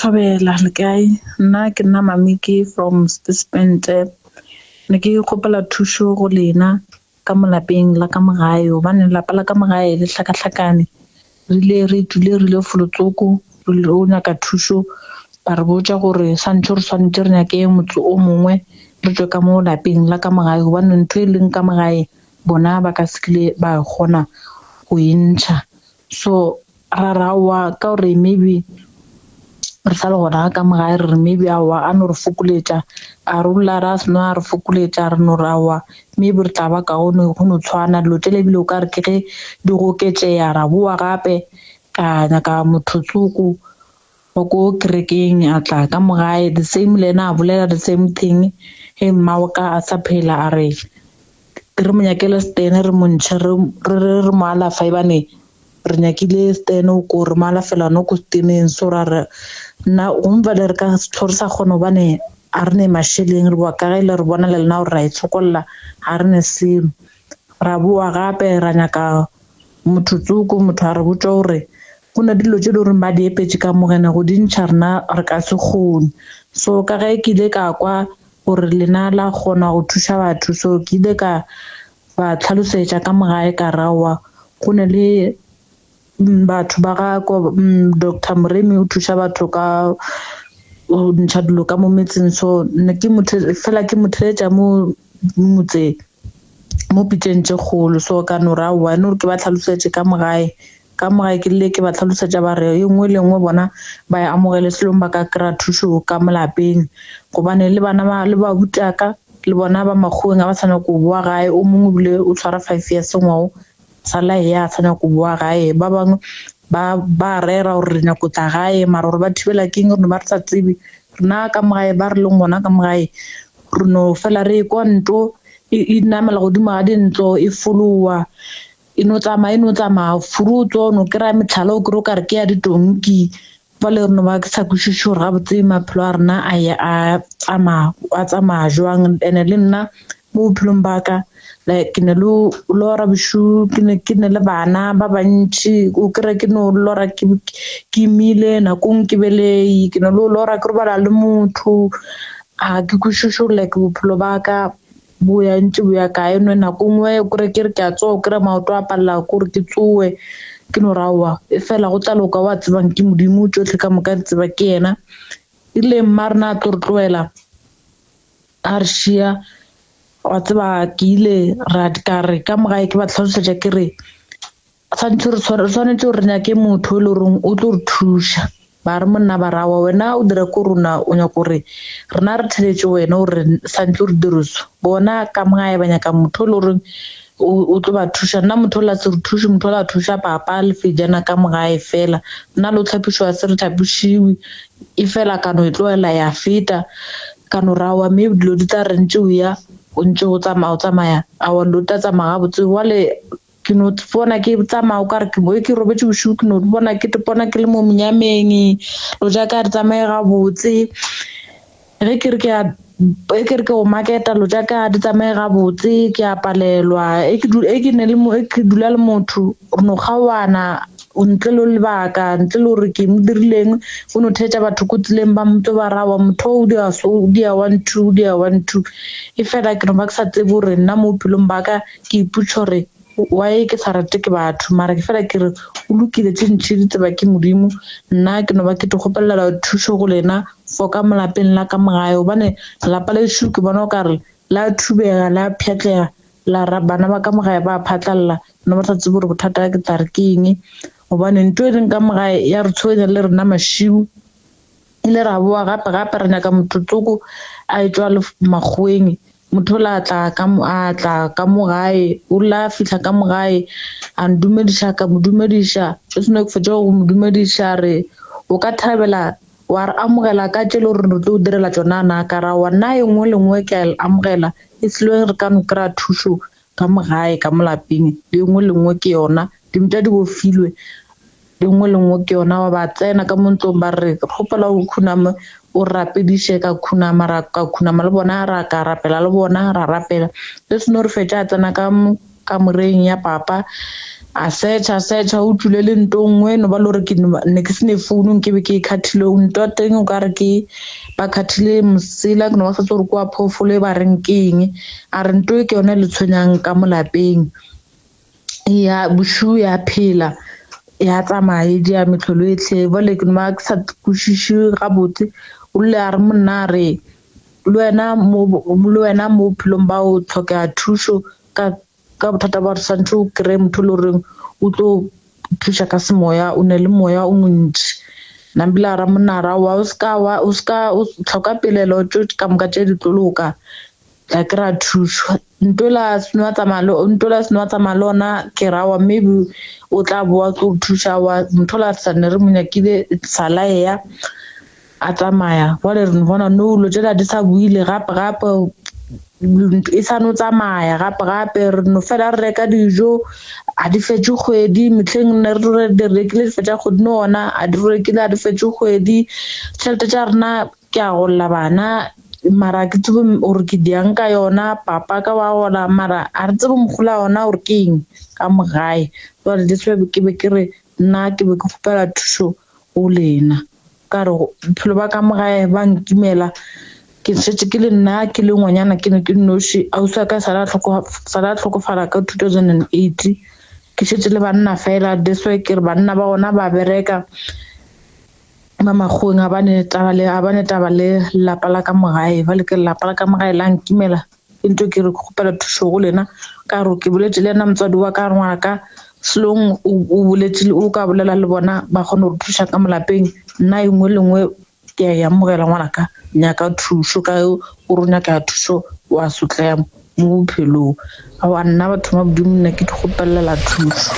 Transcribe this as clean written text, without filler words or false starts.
Thobela le kae? Nna ke nna Mamiki from Spesmente. Ne ke kgopela thušo go lena ka mo lapeng la ka mo gae gobane lapa la ka mo gae le hlakahlakane. Re ile re tšwile re ile folotsoko re lo nyaka thušo ba re botša gore santšho re swanetše re nyake motse o mongwe re tšwe ka mo lapeng la ka mo gae gobane ntho e leng ka mo gae bona ba ka se kile ba kgona go e ntšha. So ra re aowa ka gore maybe re sa le gona ka mo gae re re maybe aowa a no re fokoletša a rola ra seno a re fokoletša re no re aowa maybe re tla ba kaone go no tshwana dilo tšele ebile o ka re ke ge di goketšeya ra boa gape ka nyaka motho tsoko wa ko kerekeng a tla ka mo gae the same le ena a bolela the same thing ge mma wa ka a sa phela a re re mo nyakele stene re mo ntšhe re re re mo alafa ebane re nyakile stene o ko re mo alafela no ko steneng so ra re nna gongwe bale re ka se tlho re sa kgone gobane a re ne mašeleng re boa ka ge le re bona le lena gore ra itshokolla ga re ne selo ra boa gape ra nyaka motho tsoko motho a re botša gore go na dilo tše le goreng ba di epetše ka mogene go di ntšha rena re ka se kgone so ka ge ke ile ka kwa gore lena la kgona go thuša batho so ke ile ka ba tlhalosetša ka mogae ka rawa go ne le batho ba ga Doctor Moremi o thuša batho ka go ntšha dilo ka mo metseng so ne ke motho fela ke mo theletša mo motseng mo pitšeng tše kgolo so ka no re aowa no re ke ba tlhalosetše ka mo gae ka mo gae ke le ke ba tlhalosetša ba re e nngwe le nngwe bona ba e amogele selong ba ka kry-a thušo ka mo lapeng gobane le bana ba le ba butaka le bona ba makgoweng ga ba sa nyako boa gae o mongwe ebile o tshwara 5 years ngwao sa la ya sa nyako boa gae ba bangwe ba ba rera gore re nyako tla gae mara gore ba thibela keng rena ba re sa tsebe rena ka mo gae ba re leng gona ka mo gae re no fela re kwa nto e namela godimo ga dintlo e folowa e no tsamaya e no tsamaya furutso no kry-a metlhala o kry o kare ke ya ditonki bale re no ba ke sa kwešiše gore gabotse maphelo a rena a ya a tsamaya a tsamaya jwang ene le nna mo bophelong ba ka like ke ne le lora bošego ke ne ke ne le bana ba bantši o kry ke no lora ke ke imile nakong ke belei ke ne le lora ke robala le motho a ke kwešiše gore like bophelo ba ka bo ya ntše bo ya kae no nako nngwe o kry ke re ke a tsoga o kry maoto a palela kore ke tsoe ke no raowa e fela go tla loka wa tsebang ke modimo tšohle ka moka di tseba ke yena e rile mma rena a tlo re tloela a re šia wa tseba ke ile ra ka re ka mogae ke ba tlhalosetša ke re Tshwanetse re tshwanetse gore re nyake motho e le goreng o tlo re thuša. Ba re monna ba re aowa wena o dira ko rona o nyaka gore rena re theletše wena gore santse re dire so. Bona ka mo gae ba nyaka motho e le goreng o tlo ba thuša. Nna motho ola se re thuše, motho ola thuša papa le Fejana ka mo gae fela. Nna le go tlhapišwa se re tlhapišiwe e fela ka no e tlohela ya feta. Ka no re aowa mme dilo di tla re ntše o ya o ntše o tsamaya o tsamaya aowa dilo di tla tsamaya gabotse. Jwale ke no bona ke tsamaya o kare ke boe ke robetše bošego ke no bona ke bona ke le mo monyameng lo ja ka re tsamaye gabotse ge ke re ke a e ke re ke go maketa lo ja ka di tsamaye gabotse ke a palelwa e ke e ke ne le mo e ke dula le motho re no kgaoana ntle le lebaka ntle le gore ke mo dirileng o no theetša batho ko tseleng ba motho ba rawa motho o dia so o dia one two o dia one two e fela ke no ba ke sa tsebe gore nna mo bophelong ba ka Ke ipotša gore why ke sa rate ke batho mara ke fela ke re o lokile tše ntši di tseba ke Modimo nna ke no ba ke te kgopelela thušo go lena for ka molapeng la ka mogae gobane lapa lešo ke bona o kare la thubega la pšhatlega la ra bana ba ka mogae ba phatlalla nna ba sa tsebe gore bothata ke tla re ke eng gobane ntho e leng ka mogae ya re tshwenya le rena mašiu ile ra boa gape gape re nyaka motho tsoko a etšwa makgoweng motho o la tla ka a tla ka mo gae o la fihla ka mo gae a ndumediša ka mo dumediša e seno ke fetša go mo dumediša re o ka thabela wa re amogela ka tše le gore re tlo direla tšona na ka ra wa nna e nngwe le nngwe ke a e amogela e seleng re ka no kry-a thušo ka mo gae ka mo lapeng le nngwe le nngwe ke yona dimpša di bofilwe Le nngwe le nngwe ke yona wa ba tsena ka mo ntlong ba re kgopela o khuname o rapediše ka khunama ra ka khunama le bona ra ka rapela le bona ra rapela le seno re fetša a tsena ka mo kamoreng ya papa A search-a search-a o tšwile le nto nngwe no ba le gore ke ne ke se ne founu nke be ke e khathile nto ya teng o ka re ke ba khathile mosela ke no ba sa tsebe gore ke wa phoofolo e ba reng ke eng a re nto e ke yone le tshwenyang ka mo lapeng ya bošu ya phela ya tsamaya e dia metlholo e tlhe bale ke no ba ke sa kwešiše gabotse o rile a re monna a re le wena mo le wena mo bophelong ba o tlhokega thušo ka ka bothata ba gore santse o kry-e motho e le goreng o tlo thuša ka semoya o ne le moya o montši nambile a ra monna ra wa o ska wa o ska o tlhoka pelelo tšo ka moka tše di tlo loka tla kry-a thušo ntola seno tsamaya le ntola seno tsamaya le ona ke ra wa maybe o tla boa tlo thuša wa motho la sa ne re mo nyakile sa laea a tsamaya jwale re bona no lo tšela di sa buile gape gape e sa no tsamaya gape gape re no fela re reka dijo a di fetše kgwedi mehleng ne re di rekile di fetša kgwedi no ona a di rekile a di fetše kgwedi tšhelete tša rena ke a golla bana mara ke tsebe gore ke diang ka yona papa ka wa gola mara a re tsebe mogola ona gore ke eng ka mogae jwale this way ke be ke re nna ke be ke kgopela thušo go lena ka re bophelo ba ka mo gae ba nkimela ke šetše ke le nna ke le ngwanyana ke ne ke nnoši ausi wa ka sala a hlokofala ka 2008 ke šetše le banna fela that's why ke re banna ba gona ba bereka ba makgoweng ga ba ne taba le ga ba ne taba le lapa la ka mo gae ba le ke lapa la ka mo gae la nkimela ke ntho ke re ke kgopela thušo go lena ka gore ke boletše le yena motswadi wa ka re ngwanaka selong o boletše o ka bolela le bona ba kgone go thuša ka molapeng nna e nngwe le nngwe ke a e amogela ngwanaka nyaka thušo ka o re nyaka thušo wa sotlega mo bophelong aowa nna batho ba modimo nna ke di kgopelela thušo.